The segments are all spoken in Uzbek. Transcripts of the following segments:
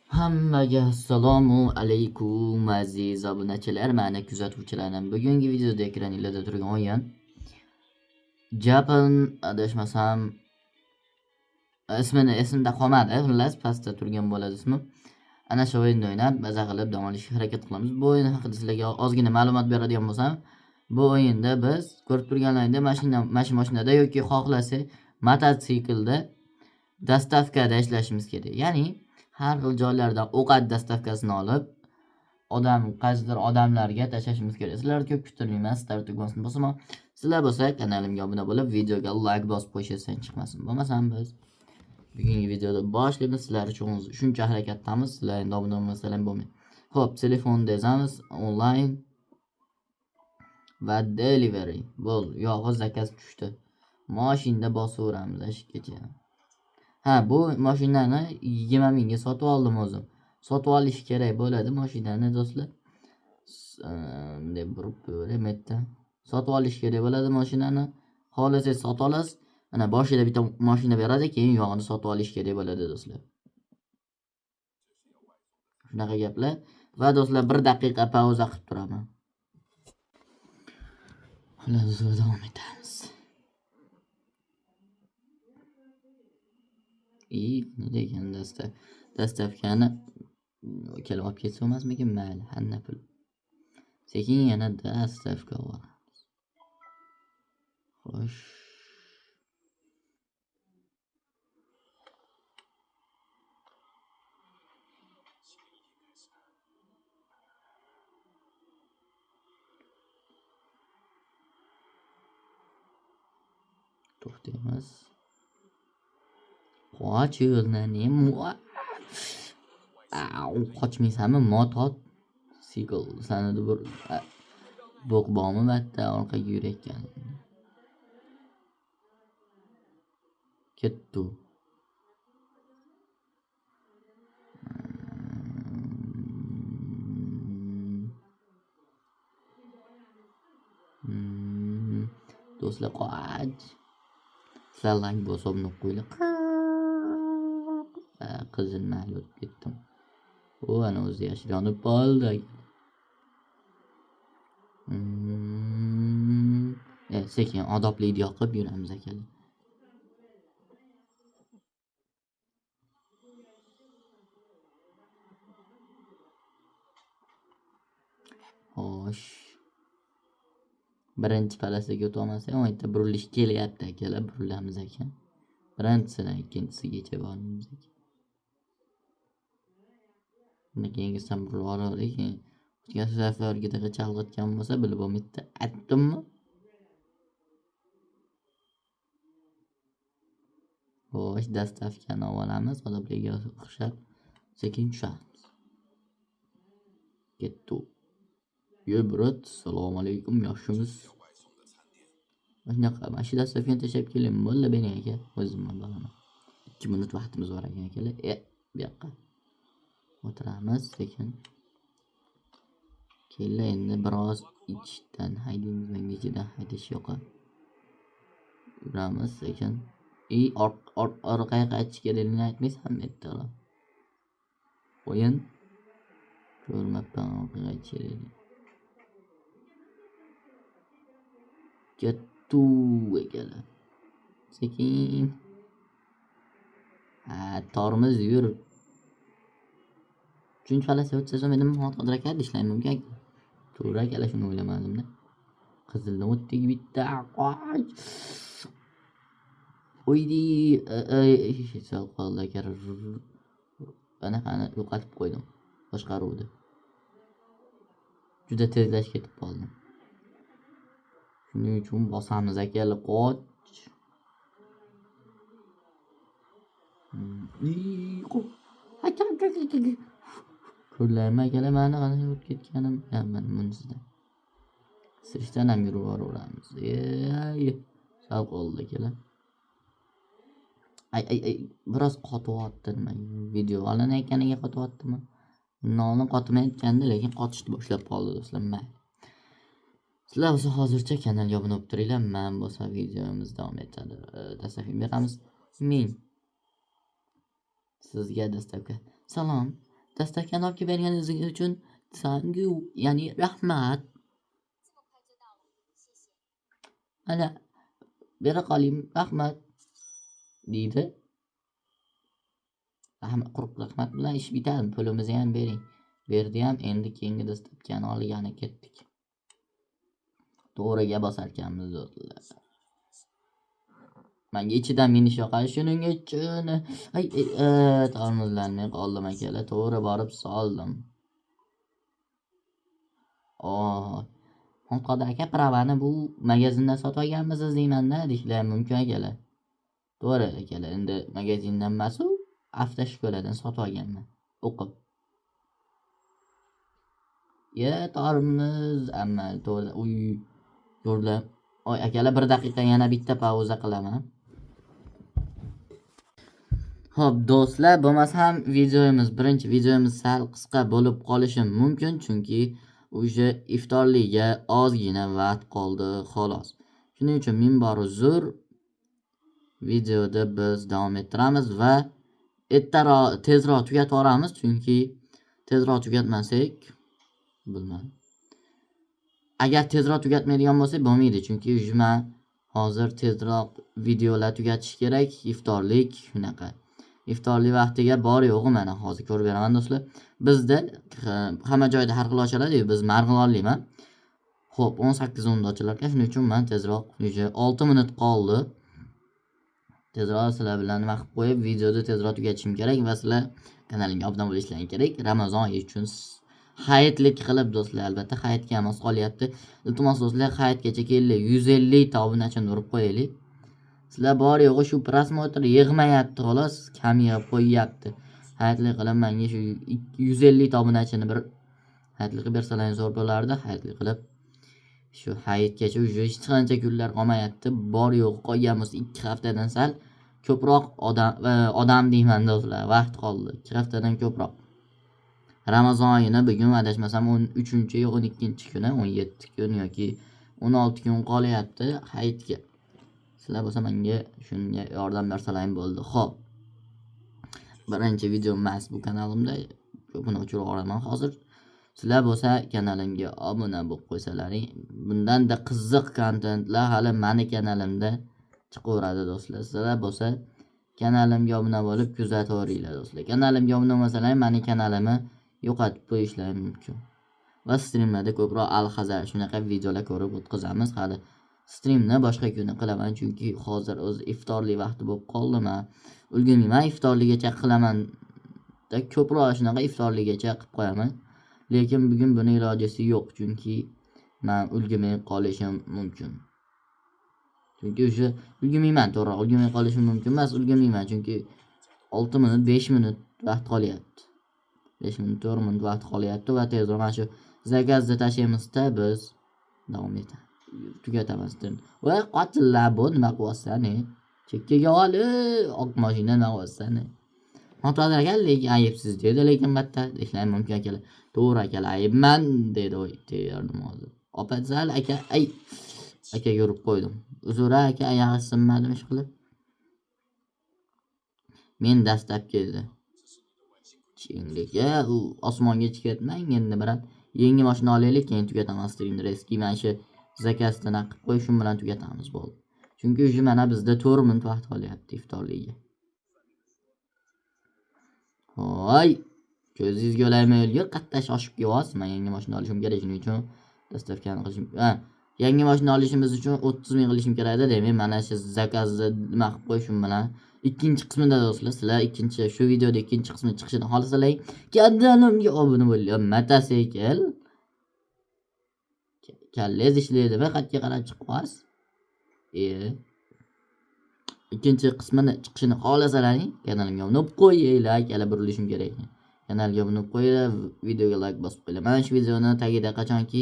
Hammaga assalomu alaykum aziz obunachilar, mani kuzatuvchilarim. Bugungi videoda ekraningizda turgan o'yin Japan, adashmasam ismini esimda qolmadi, xullas pastda turgan bo'ladi ismi. Ana shu o'yinni o'ynab, maza qilib dam olishga harakat qilamiz. Bu o'yin haqida sizlarga ozgina ma'lumot beradigan bo'lsam, bu o'yinda biz ko'rib turganlaringdek mashinada yoki xohlasak mototsiklda dastavkada ishlashimiz kerak. Ya'ni har xil joylardan ovqat dastavkasini olib, qaysidir odamlarga tashlashimiz kerak. Sizlarni ko'p kuttirmayman, start tugmasini bosaman. Sizlar bo'lsa kanalimga obuna bo'lib, videoga like bosib qo'yish esdan chiqmasin. Bo'lmasam biz bugungi videoda boshlaymiz. Sizlar uchun shuncha harakatdamiz. Sizlar endi obuna bo'lmasalar bo'lmaydi. Xo'p, telefonda yozamiz online va delivery. Bo'ldi, yog'i zakaz tushdi. Mashinada bosaveramiz eshikkacha. Ha, bu mashinani 20 mingga sotib oldim o'zim. Sotib olish kerak bo'ladi mashinani do'stlar. Bunday burib qo'yib yerda. Sotib olish kerak bo'ladi mashinani. Xohlasangiz sotib olasiz. Mana boshida bitta mashina beradi, keyin yog'ini sotib olish kerak bo'ladi do'stlar. Shunaqa gaplar. Va do'stlar, 1 daqiqa pauza qilib turaman. Xullas, do'stlar, davom etamiz. Ne degan dastavkani kelib olib ketsa bo'lmasmikin? Mayli, hamma pul. Sekin yana dastavka olamiz. Xo'sh. To'xtaymiz. Qoch yo'ldan qochmaysanmi? Mototsikl sanada bir bo'q bormi bitta orqaga yurayotgan. Ketdi. Do'stlar, qoch. Sizlar like bosib qo'yinglar. Qizil mayli o'tib ketdim. U ana o'zi yashil yonib qoldi. Sekin odoblikni yoqib yuramiz akalar. Xo'sh. Birinchi palasaga o'ta olmasak, o'ng yerda burilish kelyapti akalar, burilamiz ekan. Birinchisidan ikkinchisigacha boramiz ekan. Undan keyingisidan burilib yuboraylik. Keyin o'tgan safargidaqa chalg'itgan bo'lsa, bilib bo'lmaydi. Aytdimmi? Xo'sh, dastavkani olamiz, odobliga o'xshab sekin tushamiz. Ketdi. Yo, brat, assalomu alaykum, yaxshimisiz? Shunaqa, mana shu dastavkani tashlab keling, bo'ldi bering aka, o'zim olaman. 2 minut vaqtimiz bor ekan akalar. Bu yoqqa o'tiramiz sekin. Keling, endi biroz ichdan haydaymiz, menga ichidan haydash yoqadi. Yuramiz sekin. Orqaga qaytish kerakligini aytmaysanmi ertaroq? O'yin ko'rmabman orqaga qaytish kerakligini. Ketdi akalar. Sekin. Ha, tormiz yur. Uchinchi palasa o'tsa so'm endi hozir aka ishlayman mumkin. To'g'ri akalar, shuni o'ylamadim-da. Qizildan o'tdik bitta. Qoch. Uydi, sal qoldi aka. Anaqani yo'qotib qo'ydim. Boshqaruvni. Juda tezlashib ketib qoldim. Shuning uchun bosamiz akalar, qoch. Ko'rlaymi akalar, mani qanday o'tib ketganim? Ya, mana bunisidan. Sirishdan ham yurib yuboraveramiz. Sal qoldi akalar. Ay, ay, ay, biroz qotyapti nima? Video olinayotganiga qotyaptimi? Undan oldin qotmayotgandi, lekin qotishni boshlab qoldi do'stlar. Mayli. Sizlar bo'lsa hozircha kanalga obuna bo'lib turinglar. Men bo'lsa videomiz davom etadi. Dastavka beramiz. 1000. Sizga dastavka. Salom. Dastakani olib kelib berganingiz uchun thank you, ya'ni rahmat. Mana bera qoling, rahmat deydi. Rahmat, quruq rahmat bilan ish bitadi. Pulimizni ham bering. Berdi ham, endi keyingi dastlabkani olgani ketdik. To'g'riga bosarkanmiz do'stlar. Menga ichidan minish yoqadi, shuning uchun ay, tormozlanmay qoldim akalar, to'g'ri borib soldim. Oh, Qodir aka, pravani bu magazindan sotib olganmisiz deyman-da, deyishlar mumkin akalar. To'g'ri akalar, endi magazindan emas u, avtoshkoladan sotib olganman, o'qib. Ya tormoz amal to'g'ri, uy ko'rdilar. Oy akalar, bir daqiqa yana bitta pauza qilaman. Xo'p, do'stlar, bo'lmasam videomiz, birinchi videomiz sal qisqa bo'lib qolishi mumkin, chunki o'sha iftorlikka ozgina vaqt qoldi xolos. Shuning uchun ming bor uzr. Videoda biz davom ettiramiz va ertaroq, tezroq tugatib yuboramiz, chunki tezroq tugatmasak, bilmadim. Agar tezroq tugatmaydigan bo'lsak bo'lmaydi, chunki man hozir tezroq videolar tugatish kerak, iftorlik shunaqa. Iftorlik vaqtiga bor yo'g'i mana hozir ko'rib beraman do'stlar. Bizda hamma joyda har xil ochiladi-yu, biz Marg'ilonlikman. Xo'p, 18:10 da ochilar ekan, shuning uchun men tezroq, уже 6 minut qoldi. Tezroq sizlar bilan nima qilib qo'yib, videoni tezroq tugatishim kerak va sizlar kanalimga obuna bo'lishlaring kerak. Ramazon oyi uchun hayitlik qilib do'stlar, albatta hayitga ham oz qolyapti. Iltimos do'stlar, hayitgacha kelinglar, 150 ta obunachini urib qo'yaylik. Sizlar bor yo'g'i shu prosmotr yig'mayapti xolos, kam yig'ib qo'yyapti. Hayitlik qilib menga shu 150 ta obunachini bir hayitlik qilib bersalaring zo'r bo'lardi. Hayitlik qilib shu hayitgacha уже hech qancha kunlar qolmayapti. Bor yo'g'i qolgan bo'lsa 2 haftadan sal ko'proq odam deyman do'stlar, vaqt qoldi. 2 haftadan ko'proq. Ramazon oyini bugun adashmasam 13 yo 12 kuni, 17 kun yoki 16 kun qolyapti hayitga. Sizlar bo'lsa menga shunga yordam bersalaring bo'ldi. Xo'p. Birinchi video emas bu kanalimda. Buni o'chirib yuboraman hozir. Sizlar bo'lsa kanalimga obuna bo'lib qo'ysalaring, bundan-da qiziq kontentlar hali meni kanalimda chiqaveradi do'stlar. Sizlar bo'lsa kanalimga obuna bo'lib kuzataveringlar do'stlar. Kanalimga obuna bo'lmasalaring meni kanalimni yo'qotib qo'yishlari mumkin. Va streamlarda ko'proq al-hazar shunaqa videolar ko'rib o'tkazamiz hali. Streamni boshqa kuni qilaman, chunki hozir o'zi iftorlik vaqti bo'lib qoldi. Men ulgurmayman, iftorligacha qilaman. Da ko'proq shunaqa iftorligacha qilib qo'yaman. Lekin bugun buni ilojisi yo'q, chunki men ulgurmay qolishim mumkin. Chunki o'sha ulgurmayman, to'g'ri, ulgurmay qolishim mumkin emas, ulgurmayman, chunki 6 minut, 5 minut vaqt qolyapti. 5 minut, 4 minut vaqt qolyapti va tezroq mana shu zakazni tashlaymizda biz davom etamiz. Tugatamiz. Voy qotillar, bu nima qilyapsan? Chekkaga olib, oq mashina nima qilyapsan? Xotirlar aka, lekin ayibsiz dedi, lekin bitta deyishlar mumkin akalar. To'g'ri akalar, ayibman dedi, oy, terdim hozir. Opa sal aka, ay akaga urib qo'ydim. Uzr aka, oyog'i sinmadim ish qilib. Men dastlabki edi. Chinglik, u osmonga chiqyapman endi bilan. Yangi mashina olaylik, keyin tugatamiz streamni. Reski mana shu zakasini qilib qo'y, shu bilan tugatamiz bo'ldi. Chunki уже mana bizda 4 minut vaqt qolyapti iftorligiga. Voy, ko'zingizga o'laymay o'lgur, qatta shoshib kelyapsiz. Men yangi mashina olishim kerak, shuning uchun dastavkani qilishim. Ha, yangi mashina olishimiz uchun 30 ming qilishim kerak edi. Demak, mana shu zakazni nima qilib qo'y, shu bilan ikkinchi qismida do'stlar, sizlar ikkinchi shu videoda ikkinchi qismi chiqishini xohlasalar, kanalimga obuna bo'linglar. Mototsikl. Kallangiz ishlaydimi? Qayerga qarab chiqyapsiz? Ikkinchi qismini chiqishini xohlasalaring, kanalimga obuna bo'lib qo'yinglar. Akalar, burilishim kerak ekan. Kanalga obuna bo'lib qo'yinglar, videoga like bosib qo'yinglar. Mana shu videoni tagida qachonki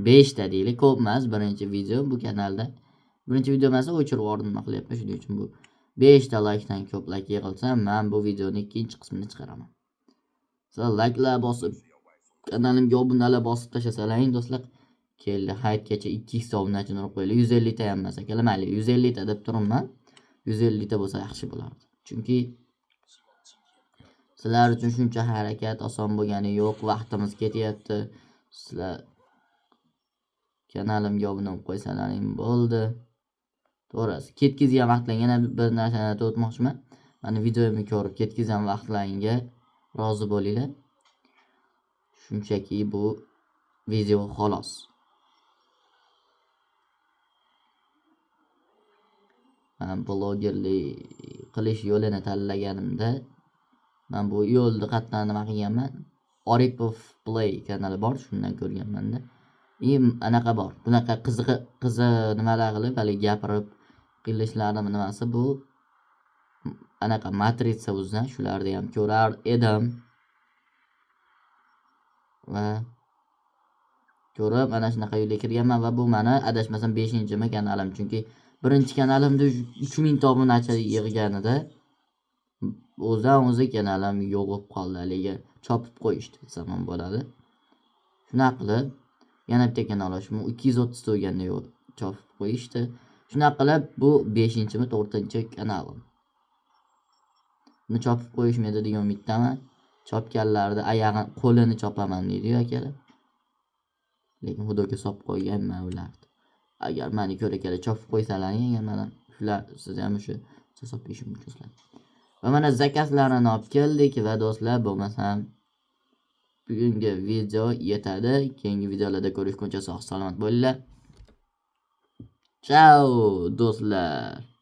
5 ta deylik, ko'p emas, birinchi video bu kanalda. Birinchi video emas, o'chirib yubordim, nima qilyapman, shuning uchun bu 5 ta likedan ko'p like yig'ilsa, men bu videoni ikkinchi qismini chiqaraman. Sizlar likelar bosib, kanalimga obunalar bosib tashlasalaring do'stlar, keldi hayitgacha 2 obunachi urib qo'yinglar. 150 ta ham emas akalar, mayli 150 ta deb turibman. 150 ta bo'lsa yaxshi bo'lardi. Chunki Sizlar uchun shuncha harakat oson bo'lgani yo'q, vaqtimiz ketyapti. Sizlar kanalimga obuna bo'lib qo'ysalaring bo'ldi. To'g'risi, ketkizgan vaqtlaring, yana bir narsani aytib o'tmoqchiman. Mani videomni ko'rib ketkizgan vaqtlaringga rozi bo'linglar. Shunchaki bu video xolos. Men blogerlik qilish yo'lini tanlaganimda men bu yo'lni qatdan nima qilganman? Oripov Play kanali bor, shundan ko'rganman-da. Anaqa bor. Bunaqa qiziq nimalar qilib, hali gapirib qilishlarini nimasi bu anaqa Matritsa o'zidan shularni ham ko'rar edim. Va ko'rib ana shunaqa yo'lga kirganman va bu meni adashmasam 5-mi kanalim, chunki birinchi kanalimda 3000 ta obunachi yig'ganida o'zidan o'zi kanalim yo'qolib qoldi, haligi chopib qo'yishdi desam ham bo'ladi. Shunaqa qilib yana bitta kanal ochdim, 230 ta bo'lganda yo'q, chopib qo'yishdi. Shunaqa qilib bu 5-mi 4-chi kanalim. Buni chopib qo'yishmaydi degan umiddaman. Chopganlarda oyog'ini, qo'lini chopaman deydi-yu akalar. Lekin xudoga solib qo'yganman ularni. Agar meni ko'ra kela chopib qo'ysalaring, agar mana shular siz ham o'sha solib qo'yishim mumkin sizlar. Va mana zakazlarini olib keldik va do'stlar, bo'lmasam bugungi video yetadi. Keyingi videolarda ko'rishguncha sog' salomat bo'linglar. Chao do'stlar.